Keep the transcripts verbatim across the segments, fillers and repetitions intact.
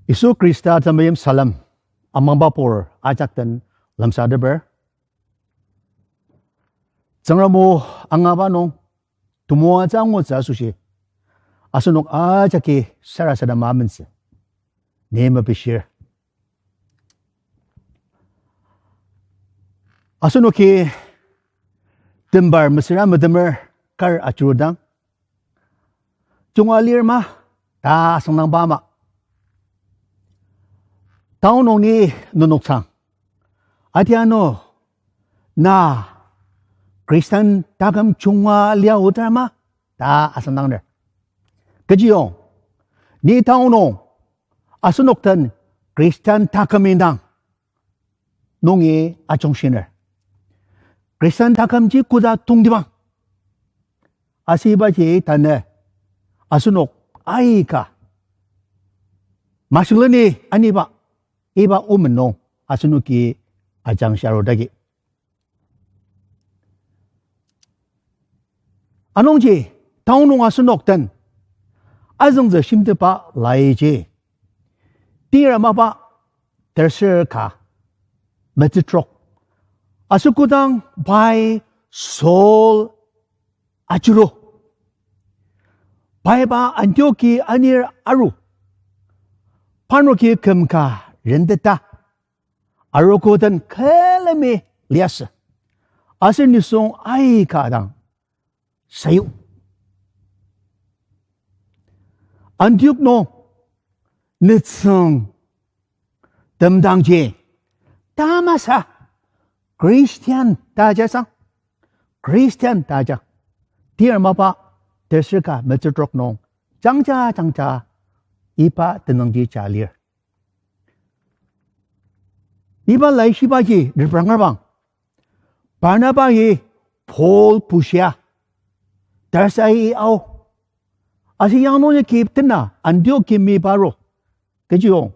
Yisu Khrista temeim salem amangba pur ajak den lemsateper. Tsüngrem o angaba nung temoatsü angutsü asoshi asenok ajaki sarasadema amentsü ni mepishir. Asenoki tembar mesüra metemer kar ajurudang, junga lir ma ta asüngdangba ama. Town nung ni nenok sang, adianu na Christian taküm junga lia otar ma ta asüngdangner. Kechiyong, ni town nung asenok den Christian taküm indang nungi ajungshiner. Christian takümji koda tongtibang, asübaji tanü asenok aika mashingleni aniba iba omen nung asenoki ajangshia arudagi. Anungji town nung asenok den azüngtsü shimteba laiji, Tira mapa terser ka metsütrok. Aser kodang pai Saul ajuru, pai pa Antioki anir aru, parnoki küm ka renteta, arogo den külemi liasü, aser nisung aika dang sayu. Antiok nung nütsüng temdangji tamasa Christian ta ajasang, Christian ta aja. Tira mapa terser ka metsütrok nung jangja jangja iba tenüngji ja lir. Iba laishibaji reprangerbang, Barnabai Paul bushia, Tarsai ao, aser yang nungi ki tena Antioki mi paru. Kechiyong,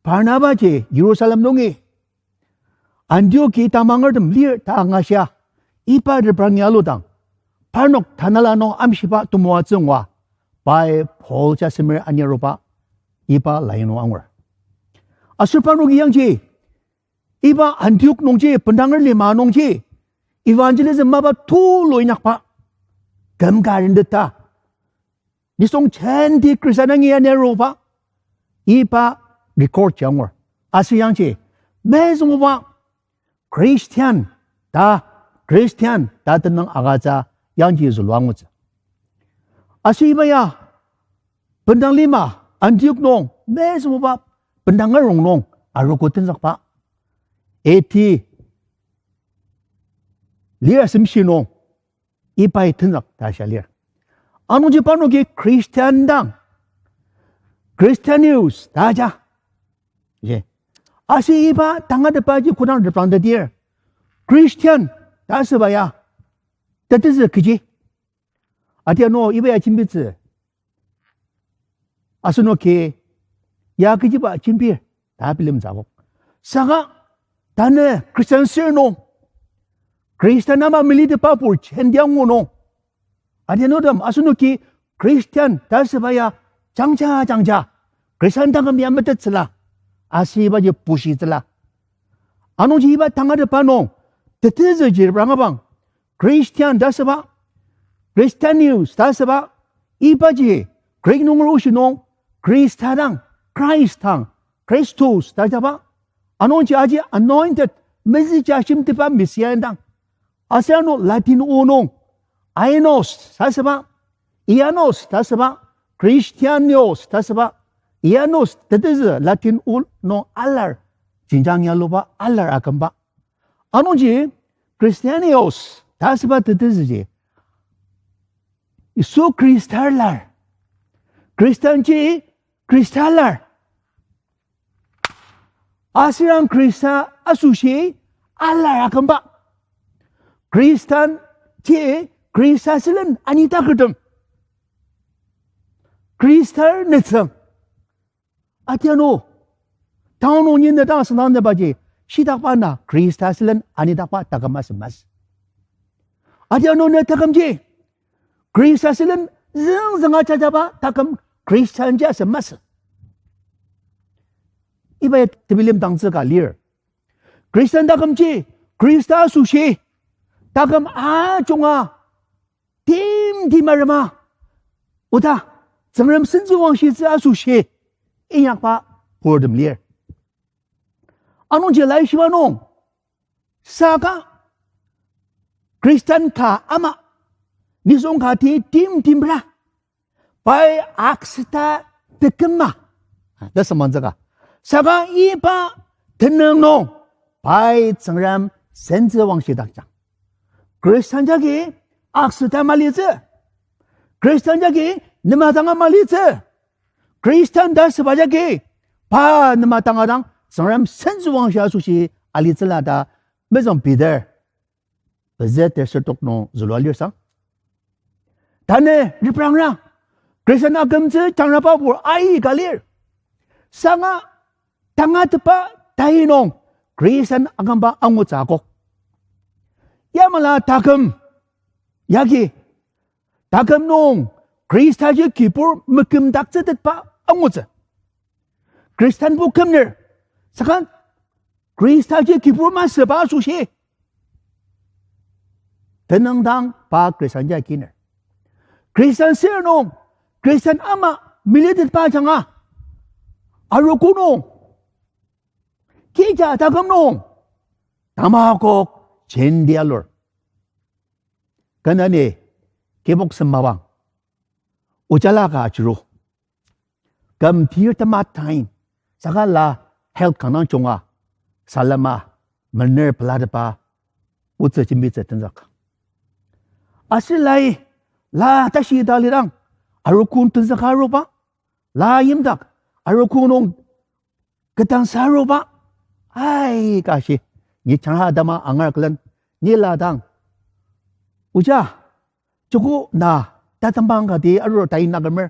Barnabaji Jerusalem nungi Antioki tamangertem lir ta angashia, iba reprangi aludang, parnok tanela nung amshiba temoatsü ngua, pai Paul ja semer aniroba, iba lai nung angur. Aser parnoki yangji, iba Antiok nungji, bendanger lima nungji, evangelism mapa tulu inyakba, küm ka renteta, nisung jenti Khristan angi aniroba, iba record ji angur. Aser yangji, mezüngba Christian ta, Christian ta tenüng agütsü yangji zülua angutsü. Aser iba ya bendang lima, Antiok nung mezüngba bendanger rongnung arogo tenzükba, A D lir asemshi nung ibai tenzük ta shia lir. Anungji parnoki Christian dang, Christianus ta aja. Aser iba tangatetbaji kodang reprangtetir, Christian ta asüba ya tetezü kechi? Adianu iba ya jembitsü asenoki ya kechiba jembir ta bilemtsü akok. Saka tanü Christian sür nung, Khristan ama melitepba pur jenti angu nung, adianutem asenoki Christian ta asüba ya jangja jangja, Khristan taküm ya metettsüla, aser ibaji bushitsüla. Anungji iba tangatetba nung tetezüji reprangabang, Christian ta asüba, Christianus ta asüba, ibaji Greek nunger oshi nung Khrista dang, Christ dang, Christus ta ajaba. Anungji aji anointed, mezüja shimteba Messiah indang. Aser ano Latin o nung Ioannos ta asüba, Ianos ta asüba, Christianios ta asüba, Ianos tetezü Latin o nung alar, jenjang yaluba alar akümba. Anungji Christianios ta asüba tetezüji Yisu Khrista lar. Christianji Khrista lar. Aserang Khrista asoshi alar akümba. Christianji Khrista sülen anidaktertem, Khristar nütsüng. Adianu, town nung ni ne dang asüngdang nebaji, shitakba na Khrista sülen anidakba taküm asü masü. Adianu ne takümji Khrista sülen züngzünga jajaba taküm Christianji asü masü. Iba ya tebilemdangtsü ka lir. Khristan takümji, Khrista asoshi, taküm ajunga, timtim arema, oda, Tsüngrem sentsüwangshitsü asoshi, inyakba purtem lir. Anungji laishiba nung, saka, Khristan ka ama, nisung kati timtimra, pai aksüta teküma ta samansaka. Saka iba tenüng nung, pai Tsüngrem sentsüwangshidakjang. Khristan jagi aksüta malitsü. Khristan jagi nema danga malitsü. Khristan ta süba jagi, pa nema danga dang Tsüngrem sentsüwangshi asoshi alitsüla ta mezüng Peter pezü tersür tok nung zülua lir sang. Tanü reprangra, Khristan akümtsü jangrabapur aika lir. Saka tangatetba tai nung Khristan akümba angutsü akok. Yamala taküm, yagi, taküm nung Khristaji kibur mekümdaktsütetba angutsü. Khristanbo kümner, saka Khristaji kibur masüba asoshi tenüngdang pa Khristan ja kiner. Khristan sür nung, Khristan ama melitetba ajanga, arogo nung, kija taküm nung, tamakok jenti alur. Kenani kibok sema bang, ojala ka achiru. Küm tir tema tain, saka la health kanga junga, salema, mener pelatepa, otsü jembitsü tenzük. Aser lai, la tashi ta lidang, arogo tenzüka aruba, la yimdak, arogo nung ketdangsa aruba, aika shi, ni changa atema angar külen, ni la dang, oja, joko na tatembang kati arur tai na kümer,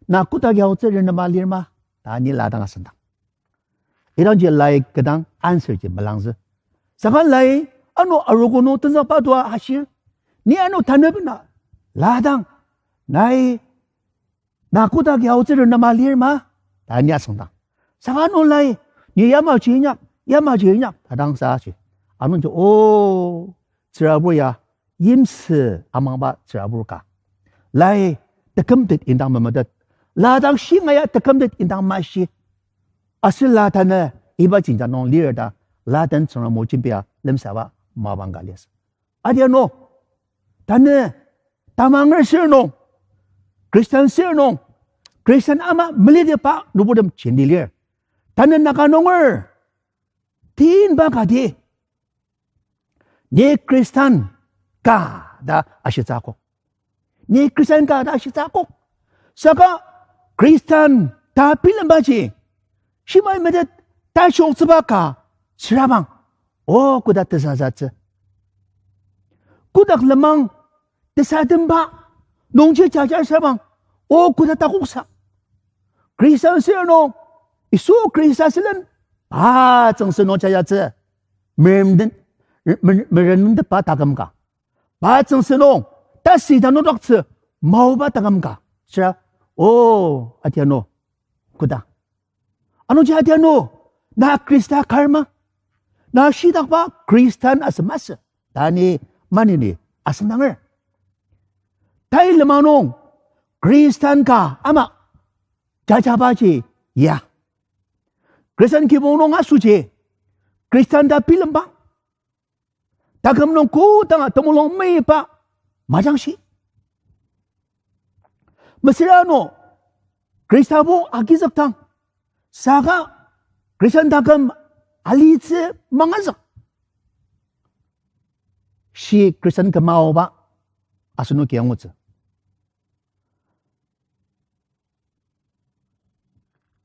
na kotak ya otsü renema lir ma, ta ni la dang asüngdang. Idangji lai kidang answer ji melangzü. Saka lai ano arogo nung tenzükba tua ashir, ni ano tanü bena la dang, nai na kotak ya otsü renema lir ma, ta ni asüngdang. Saka ano lai, ni yamaji inyak, yamaji inyak ta dang sa ashi. Anungji, o, tsürabur ya yimsü amangba tsürabur ka, lai tekümtet indang memetet. La dang shinga ya tekümtet indang mashi. Aser la tanü iba jenjang nung lir ta, la den Tsüngrem o jembia lemsaba mapang ka liasü. Adianu, tanü tamanger sür nung, Khristan sür nung, Khristan ama melitetba nüburtem jenti lir. Tanü Naga nunger tinba kati, ni Khristan ka ta ashitsü akok. Ni Khristan ka ta ashitsü akok. Saka Khristan ta bilembaji, shimai metet ta shoktsüba ka tsürabang, o koda tesasatsü, kodak lenmang tesatemba nungji jajar sabang, o koda takoksa. Khristan sür nung, Yisu Khrista sülen, pa tsüngsü nung jajatsü, merenden, mer-, merendetba taküm ka, pa tsüngsü nung, tasü tanudaktsü, maoba taküm ka, süra, o, adianu, koda. Anungji adianu, na Khrista kar ma? Na shitakba Khristan asü masü, ta ni maneni asüngdanger. Tai lenmang nung Khristan ka ama jajabaji ya, Khristan kibong nung asoshi Khristan ta bilemba, taküm nung kodanga temulung meyipa majangshi. Mesüra ano Khristabo agizükdang, saka Khristan taküm alitsü mangazük, shi Khristan kümaoba asenoki angutsü.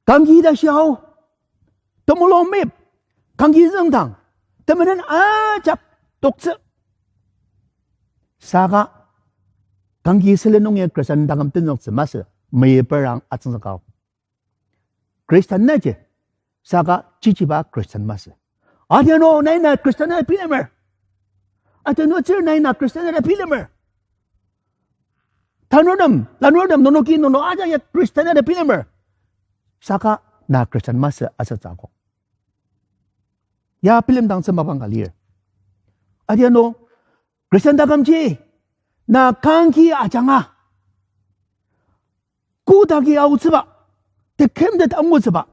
Kangki ta shiao, temulung meyip, kangki züngdang, temenen ajak toktsü. Saka kangki sülen nungi Khristan taküm tenzüktsü masü, meyiperang atsüngzükao. Khristan naji, saka chichiba Khristan masü. Adianu nai na Khristan na bilemer. Adianu tsür nai na Khristan na bilemer. Tanurtem, lanurtem, nonoki nono ajak ya Khristan na bilemer. Saka na Khristan masü asütsü akok. Ya bilemdangtsü mapang ka lir. Adianu, Christian takümji, na kangki ajanga, kodaki aotsüba, tekümtet angutsüba,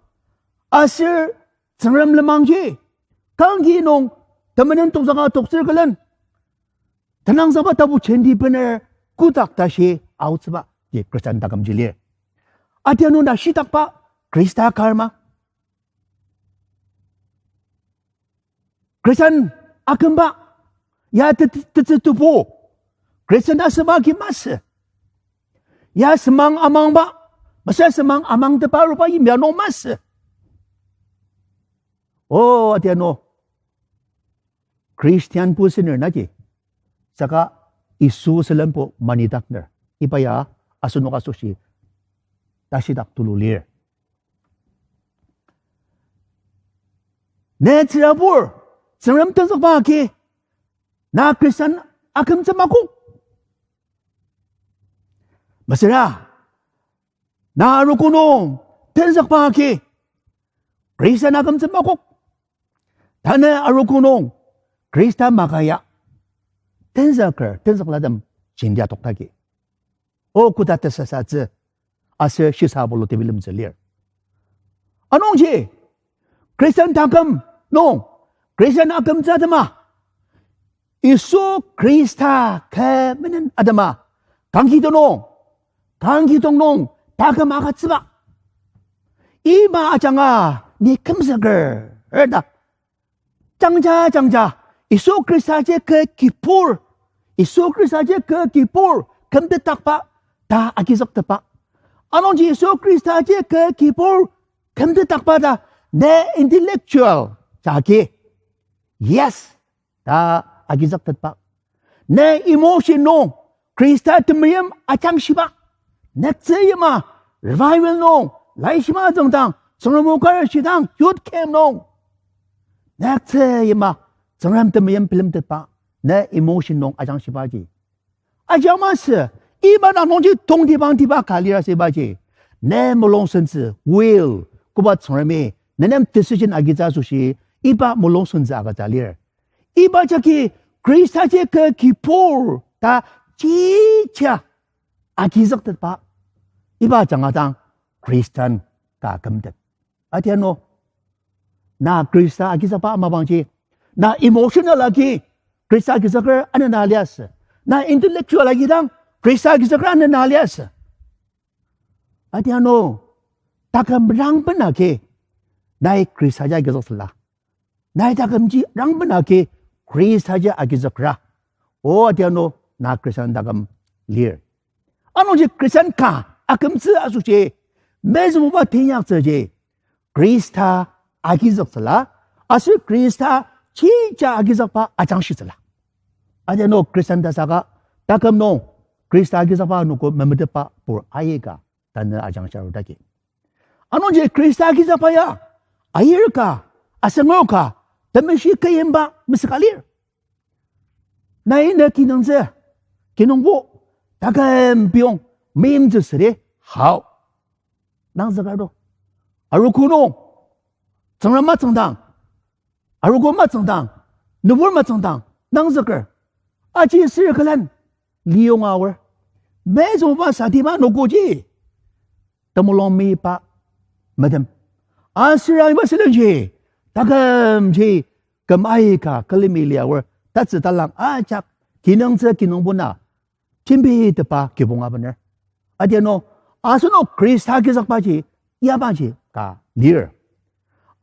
aser Tsüngrem lenmangji, kangki nung temenen toktsüka toktsür külen, tenangzükba tapu jenti bener kodak tashi aotsüba ji Christian takümji lir. Adianu na shitakba Khrista karma. Christian akümba, ya te-, te-, tetsü tebu, Christian asüba ki masü. Ya semang amangba, masü semang amangtepa aruba yimya nung masü. O, adianu, Christian pusüner naji, saka Yisu sülenbo manidakner, iba ya asenok asoshi tashidak tulu lir. Ne tsürabur, Tsüngrem tenzükba agi, na Christian akümtsü makok. Mesüra, na arogo nung tenzükba agi, Christian akümtsü makok. Tanü arogo nung Khrista maka ya tenzüker, tenzüklatem jenti adoktaki. O koda tesasatsü, aser shisa bulu tebilemtsü lir. Anungji, Christian taküm nung, Christian akümtsü atema, Yisu Khrista kü menen atema, kangki tonung, kangki tongnung taküm agütsüba. Iba ajanga ni kümzüker ta jangja, jangja, Yisu Khristaji kü kibur, Yisu Khristaji kü kibur kümtetdakba ta agizüktetba. Anungji Yisu Khristaji kü kibur kümtetdakba ta ne intellectual jagi yes ta agizüktetba. Ne emotion nung Khrista temeim ajangshiba. Nüktsü yima revival nung, laishiba tsüngdang, Tsüngrem o kar shidang, youth camp nung, nüktsü yima Tsüngrem temeim bilemtetba, ne emotion nung ajangshibaji ajak masü, iba dang nungji tongtibang tiba ka lir asübaji, ne mulung sentsü, will, koba Tsüngremi ne nem decision agitsü asoshi, iba mulung sentsü agütsü lir. Iba jagi Khristaji kü kibur ta chicha agizüktetba. Iba ajanga dang Christian ka kümtet. Adianu, na Khrista agizükba mapangji, na emotional agi Khrista agizüker anena liasü, na intellectual agi dang Khrista agizüker anena liasü. Adianu, taküm rangben agi nai Khristaji agizüktsüla, nai takümji rangben agi Khristaji agizükra, o adianu na Christian taküm lir. Anungji Christian ka akümtsü asoshi mezüngbuba teinyaktsüji Khrista agizüktsüla, aser Khrista chija agizükba ajangshitsüla. Adianu Christian ta saka taküm nung Khrista agizükba anogo memetetba pur aika tanü ajangshia arudaki. Anungji Khrista agizükba ya ayir ka, asengur ka, temeshi kü yimba mesüka lir. Nai ne kinungtsü, kinungpo, taküm piyong, meimtsü süri, hao. Nangzüker to. Arogo nung, Tsüngrem matsüngdang, arogo matsüngdang, nübur matsüngdang, nangzüker. Aji sür külen, liyonga aor. Mezüngbuba satiba anogoji temulung meyipa metem. Aser iba sülenji, takümji küm aika külemi lia aor, tatsü talang ajak kinungtsü kinungpo na jembitepa kibong abener. Adianu, asenok Khrista agizükbaji, yabaji ka lir.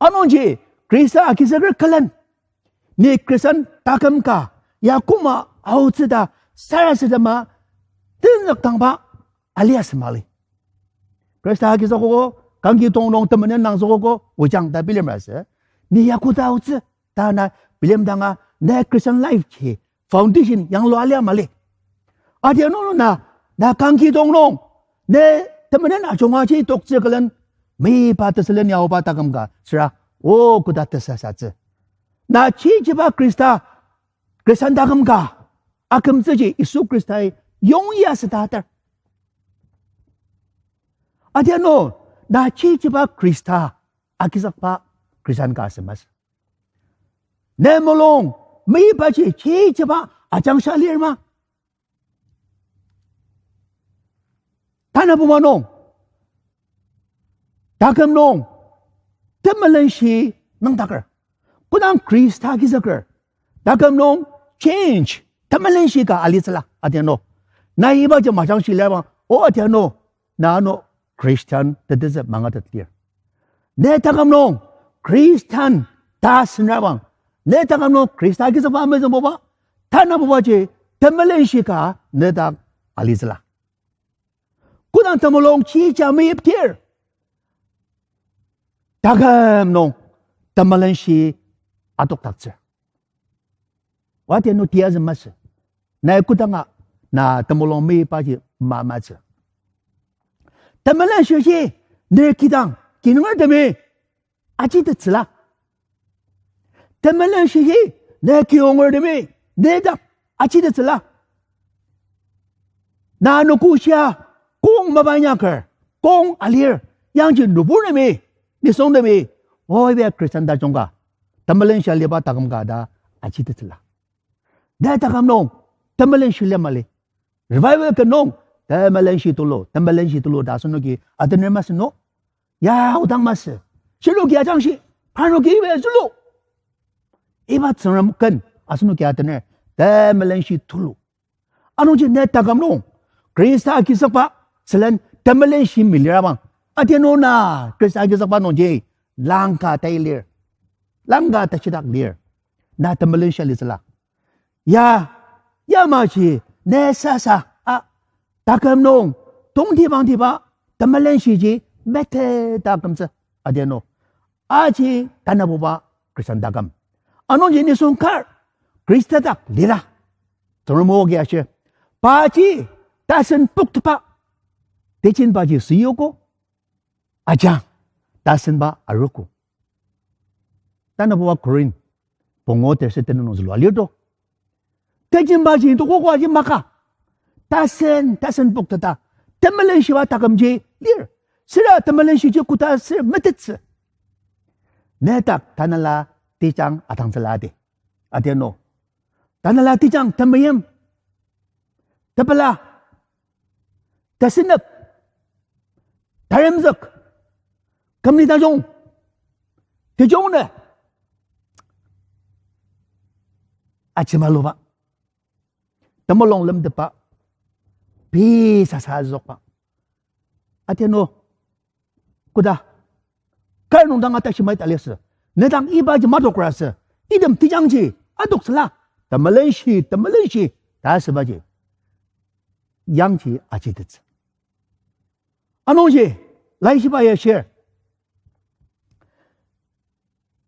Anungji Khrista agizüker külen, ni Christian taküm ka ya koma aotsü ta sarasadema tenzüktangba aliasü mali. Khrista agizükogo, kangki tongnung temenen nangzükogo, ojang ta bilemer asü. Ni ya koda aotsü ta na bilemdanga, ne Christian life ji foundation yanglua lia mali. Adianu na, na kangki tongnung, ne temenen ajungaji toktsü külen, meyipa tesülen yaoba taküm ka süra, o koda tesasatsü. Na chichiba Khrista, Christian taküm ka akümtsüji Yisu Khristai yongya süta atar. Adianu, na chichiba Khrista agizükba Christian ka asü masü. Ne mulung, meibaji chichiba ajangshia lir ma? Tanabuba nung, taküm nung, temelenshi nüngdaker. Kodang Khrista agizüker, taküm nung change, temelenshi ka alitsüla, adianu. Na ibaji majangshi lir bang, o adianu, na ano Christian tetezü mangatet lir. Ne taküm nung Christian ta senra bang, ne taküm nung Khrista agizükba mezüngbuba, tanabubaji temelenshi ka nedak alitsüla. Kodang temulung chija meyiptir, taküm nung temelenshi adokdaktsür. Wa adianu tiyazü masü. Nai kodanga na temulung meyipaji mamatsü. Temelenshiji ner kidang kinungertemi ajitettsüla. Temelenshiji ne kiyongertemi nedak ajitettsüla. Na anogo shia kong mapa inyaker, kong alir, yangji nüburtemi, nisungtemi, o iba Christian tajung ka, temelenshi aliba taküm ka ta ajitettsüla. Ne taküm nung temelenshi lia mali. Revival ka nung temelenshi tulu, temelenshi tulu ta asenoki atener masü no? Ya odang masü. Shinoki ajangshi, parnoki iba zülu. Iba Tsüngrem ken asenoki atener, temelenshi tulu. Anungji ne taküm nung Khrista agizükba sülen temelenshi melirabang, adianu na Khrista agizükba nungji langka tai lir, langka tashidak lir, na temelenshi alitsüla. Ya, yamaji ne sasa a, taküm nung tongtibangtiba temelenshiji mete takümtsü, adianu. Aji tanabuba Christian taküm. Anungji nisung kar Khrista dak lira, Tsüngrem o agi ashir. Paji tasen poktepa, tejin paji süyogo, ajang tasenba arogo. Tanabuba Korinth pungu terse tenüng nung zülua lir to. Tejin paji tokogo aji maka, tasen, tasen pokteta, temelenshiba takümji lir. Süra temelenshiji koda sür metettsü. Nedak tanela tejang atangtsüla adi. Adianu, tanela tejang temeim, tepela, tesenep, taremzük, kümli tajung, tejung ne, ajimaluba, temulung lemtepa, pei sasa azüokba. Adianu, koda kar nung dang atashimai ta liasü, nedang ibaji madokra sü, item tejangji adoktsüla, temelenshi, temelenshi ta asübaji yangji ajitettsü. Anungji laishiba ya shir,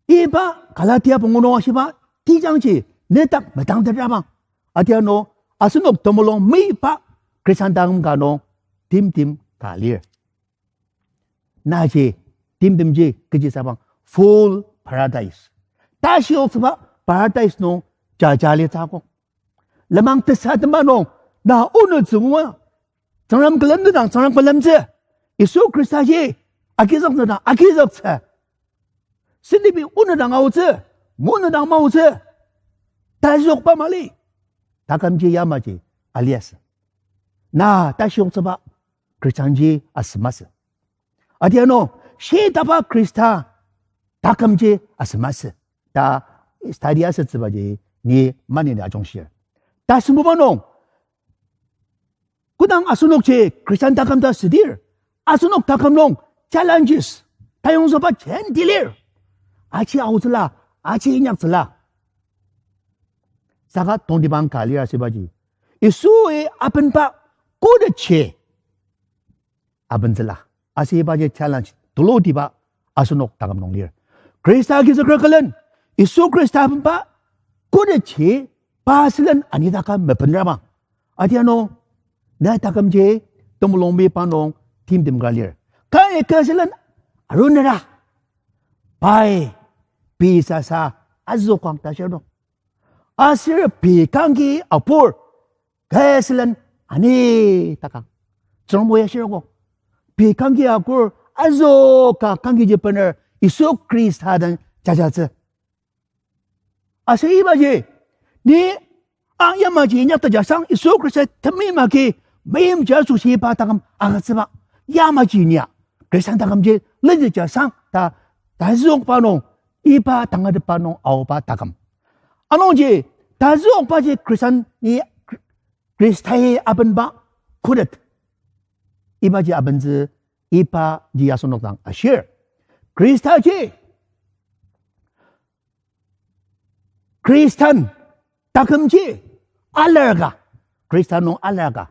iba Galatia pungu nung ashiba tejangji nedak metangtetrabang, adianu asenok temulung meiba Khristan taküm ka nung timtem ka lir. Naji timtemji kechisabang full paradise, tashioktsüba paradise nung jaja litsü akok. Lenmang tesatemba nung na onü tsünga, Tsüngrem külemtetang Tsüngrem külemtsü, Yisu Khristaji agizüktsü dang agizüktsü, sentibi onü dang aotsü, monü dang maotsü ta azüokba mali. Takümji yamaji aliasü. Na tashioktsüba Khristanji asü masü. Adianu, shitaba Khrista takümji asü masü ta study asütsübaji ni maneni ajungshir. Tasembuba nung, kodang asenokji Khristan taküm ta südir, asenok taküm nung challenges, tayongzüba jenti lir. Aji aotsüla, aji inyaktsüla. Saka tongtibang ka lir asübaji, Yisui abenba kodetji abentsüla. Asübaji challenge tulutiba asenok taküm nung lir. Khrista agizüker külen, Yisu Khrista abenba kodetji pa sülen anidaka mepenrabang, adianu na takümji temulung meiba nung timtem ka lir. Kari kü sülen arunera, pai pei sasa azüokang ta shirnung. Aser pei kangki apur kü sülen ani takang. Tsüngrem o ya shiroko. Pei kangki akur azüoka kangkiji bener Yisu Khrista den jajatsü. Aser ibaji, ni ang yamaji inyaktetjasang Yisu Khrista temeim agi meimchir asoshi iba taküm agütsüba. Yamaji nia, Khristan takümji litetjasang ta, tazüokba nung, iba tangatetba nung aoba taküm. Anungji, tazüokbaji Khristan ni, Khristai abenba khuret. Ibaji abentsü ibaji asenok dang ashir. Khristaji, Khristan takümji alar ka, Khristan nung alar ka.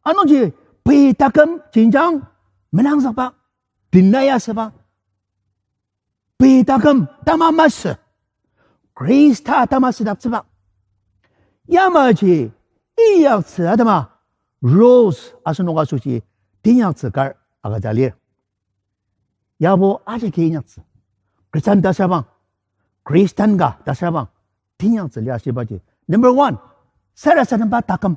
Anungji pei taküm jenjang menangzükba, deny asüba, pei taküm tama masü, Khrista tama südaktsüba. Yamaji inyaktsü atema rules asenok asoshi teinyaktsü kar agüja lir. Yabo ajaki inyaktsü. Khristan ta sabang, Khristan ka ta sabang, teinyaktsü lir ashibaji. Number one, sarasademba taküm.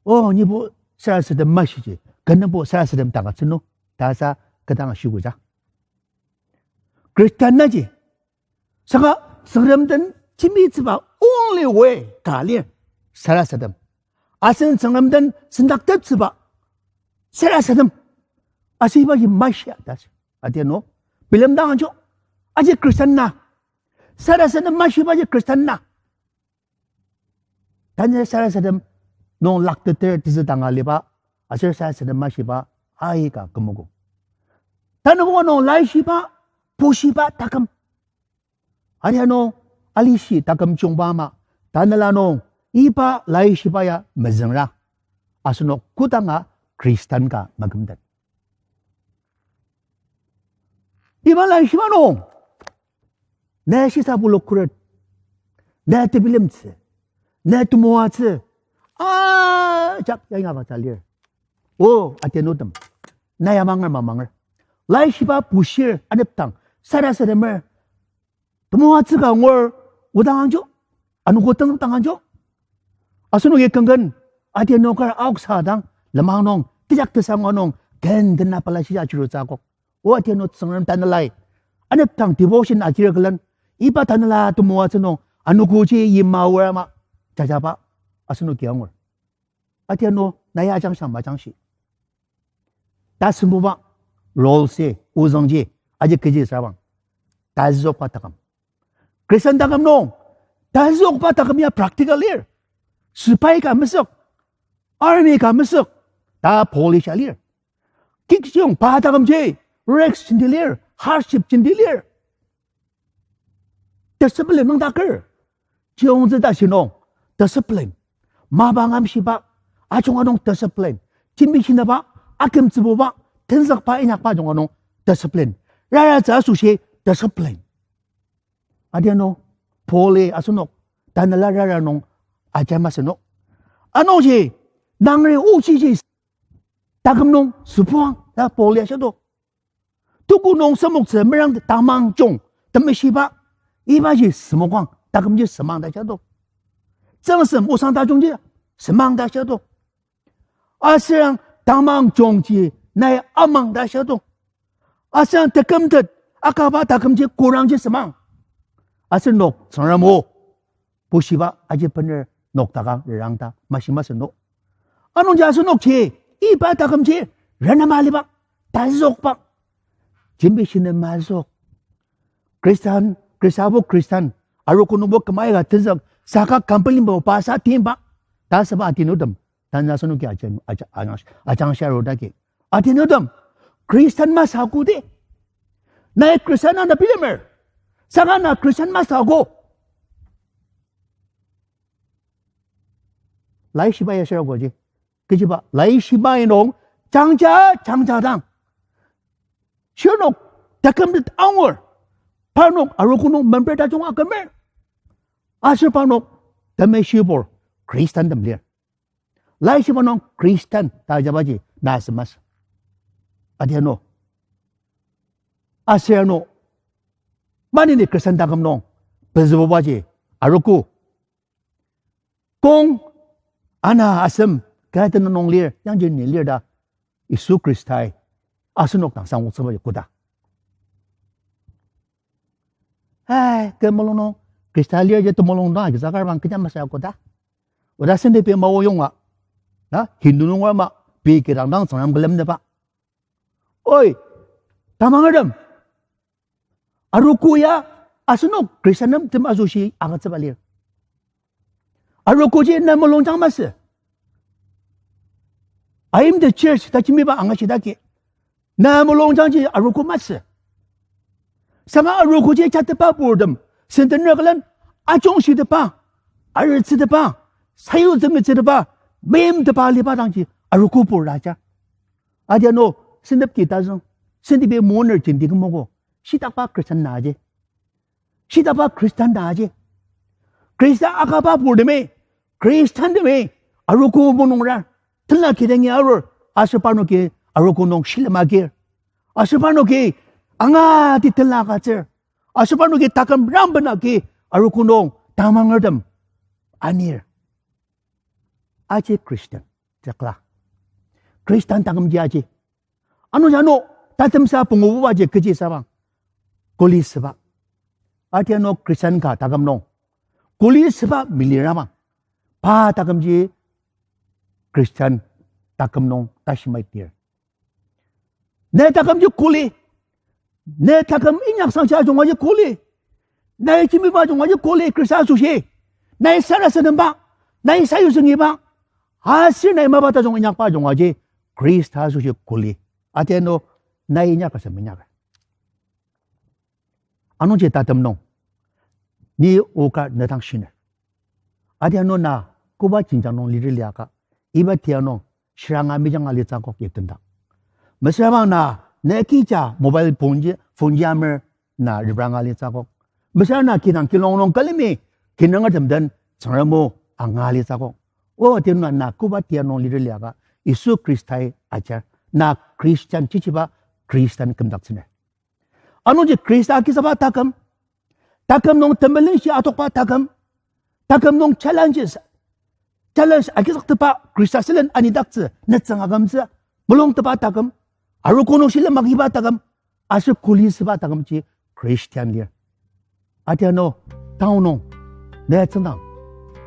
O, nibo sarasadem mashiji, kenebo sarasadem tangatsü nung, ta sa ketdang ashikuja. Khristan naji, saka Tsüngrem den jembitsüba only way ka lir, sarasadem. Asen Tsüngrem den sendaktettsüba sarasadem. Aser ibaji mashia ta sa. Adianu, bilemdang anjo, aji Khristan na. Sarasadem mashibaji Khristan na. Tanü sarasadem nung lakteter tezü danga aliba, aser sarasadem mashiba aika kümogo. Tanü nung laishiba, pushiba taküm. Adianu, alishi taküm jungba ama, tanela nung iba laishiba ya mezüngra. Asenok kodanga Khristan ka makümtet. Iba laishiba nung, ne shisa pulu khuret, ne tebilemtsü, ne temoatsü, ajak ya inyabaja lir. O, adianutem, na ya manger mamanger, laishiba pushir anepdang, sarasademer, temoatsü ka angur, odang angjo, anogo tenzükdang angjo. Asenoki kangken, adianu kar aoksa dang, lenmang nung, tejak tesang nung, ken dena pela shia achirutsü akok. O adianu Tsüngrem tanelai, anepdang devotion agir külen, iba tanela temoatsü nung, anogoji yima aor ama, jajaba, asenoki angur. Adianu, na ya ajangshia majangshi. Tasembuba, role-i, ozüngji, aji kechi sabang. Tazüokba taküm. Khristan taküm nung, tazüokba taküm ya practical lir. Sepai ka mesük, army ka mesük, ta Paul-i shia lir. Kikjung pa takümji, risk jenti lir, hardship jenti lir. Discipline nüngdaker. Chiyongtsü tashi nung, discipline. Mapang amshiba, ajunga nung discipline. Jembi shinaba, akümtsübuba, tenzükba inyakba ajunga nung, discipline. Raratsü asoshi, discipline. Adianu, Paul-i asenok, tanela rara nung, ajema senok. Anungji, nangri ochiji, taküm nung, sübuang, ta Paul-i ashido. Tuku nung semoktsü merang tamang jung, temeshiba, ibaji semokang, takümji semang ta shido. Tsüngsem osang tajungji, semang ta shido. Aserang tamang jungji, nai amang ta shido. Aserang tekümtet, akaba takümji, kurangji semang. Aser nok, Tsüngrem o, pushiba aji bener nokdakang rerang ta mashi masü no. Anungji asenokji, iba takümji, renema aliba, tazüokba, jembi shinem mazük. Khristan, Khristabo Khristan, arogo nungbo kümai ka tenzük, saka company bo pa sa timba, ta süba adianutem. Tanü asenoki ajang, ajang, ajang, ajangshia arudaki. Adianutem, Khristan masü akodi. Nai Khristan ana bilemer. Saka na Khristan masü ako. Laishiba ya shiragoji. Kechiba, laishiba inung, jangja, jangja dang. Shirnok, takümtet angur. Parnok, arogo nung member tajung akümer. Aser parnok, temeshibur, Khristantem lir. Laishiba nung Khristan ta jabaji na semas. Adianu. Aser ano. Maneni Khristan taküm nung. Pezübubaji. Arogo. Kong. Ana asem. Kaya tena nung lir. Yangji ni lir ta. Yisu Khristai. Asenok dang sangoktsübaji koda. Ai, kü mulung nung, Khrista lir ji temulung dang agizükar bang kecha masü koda. Oda sendep pei maoyonga. Na, Hindu nung ama, pei kidang dang Tsüngrem külemnüba. Oi, tamangertem. Arogo ya, asenok Christian nem tem asoshi agütsüba lir. Arogoji na mulungjang masü. I am the church ta jembiba angashidaki. Na mulungjangji arogo masü. Saka arogoji jatepa purtem, sentener külen ajungshitepa, arütsütepa, sayutsü metsütepa, meimtepa aliba dangji arogo pur aja. Adia no, sendep ki tazüng, sendepi moner jenti kümogo, shitakba Christian na aji. Shitakba Christian ta aji. Khrista akaba purtemi, Christian temi, arogo mulungra, tenla kidangi arur, aser parnoki arogo nung shilem agir. Aser parnoki angati tenla agütsür. Aser parnoki taküm rangben agi arogo nung tamangertem anir. Aji Christian, tekla. Christian takümji aji. Ano jano, tatemsa pungububaji kechi sabang. Kuli süba. Atia no Christian ka taküm nung. Kuli süba milirabang. Pa takümji Christian taküm nung tashi maitir. Ne takümji kuli. Ne taküm inyaksangji ajungaji kuli. Nai jembiba ajungaji kuli Khrista asoshi. Nai sarasademba. Nai sayutsüngiba. Aser nai mapa tajung inyakba ajungaji Khrista asoshi kuli. Atia no nai inyak aser minyak. Anungji tatem nung, ni oka ne dang shiner. Adia no na koba jenjang nung liri liaka, iba tia nung shiranga mejanga litsü akok itendak. Mesüra bang na, ne kija mobile phone ji, phone ji amer na repranga litsü akok. Mesüra na kidang kilong nung külemi, kinungertem den Tsüngrem o anga litsü akok. O, adia no na koba tia nung liri liaka, Yisu Khristai ajar, na Christian chichiba Christian kümdaktsüner. Anungji Khrista agizükba taküm, taküm nung temelenshi atokba taküm, taküm nung challenges, challenge agizüktepa Khrista sülen anidaktsü, nütsüng akümtsü, mulungteba taküm, arogo nung shilem agiba taküm, aser kuli süba takümji Christian lir. Adia no, tao nung, ne tsüngdang,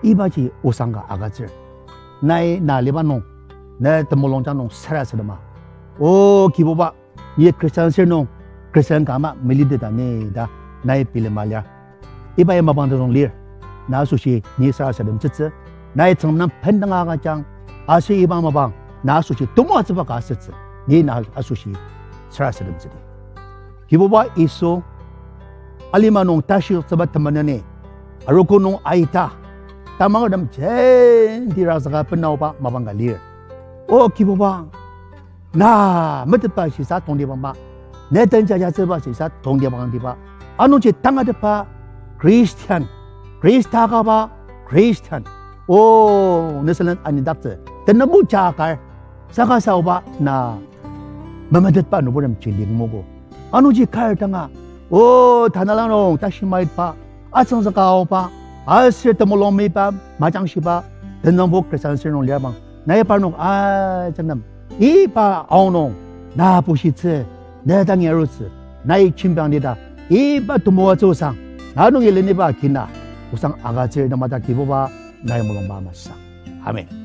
ibaji osang ka agütsür. Nai na liba nung, ne temulungjang nung sarasadema. O Kibuba, ni Christian sür nung, Christian ka ama meliteta ni ta, nai bilema lir. Iba ya mapang tajung lir, na asoshi ni sarasademtsütsü, nai Tsüngrem nem bendanga agüjang, aser iba mapang, na asoshi temoatsüba ka asütsü, ni na asoshi sarasademtsüdi. Kibuba Yisu, alima nung tashiyoktsüba temeneni, arogo nung aita, tamangertem jenti rakzüka benaoba mapang ka lir. O Kibuba, na metetba shisa tongtibangba, ne tenjajatsüba shisa tongtibangtiba, anungji tangatetba Christian, Khrista kaba Christian, o ne sülen anidaktsü, tenembo jakar, saka saoba na memetetba nüburtem jenti kümogo. Anungji kar tanga, o, tanela nung tashi maitba, atsüngzüka aoba, aser temulung miba, majangshiba, tenüngbo Christian sür nung liabang, nai parnok ajak nem, iba aonung, na bushitsü, ne dangi arutsü, nai jembiang lita, iba temoatsü osang, na nungi leniba kina, osang agütsür na mata Kibuba, nai mulungba masang. Amen.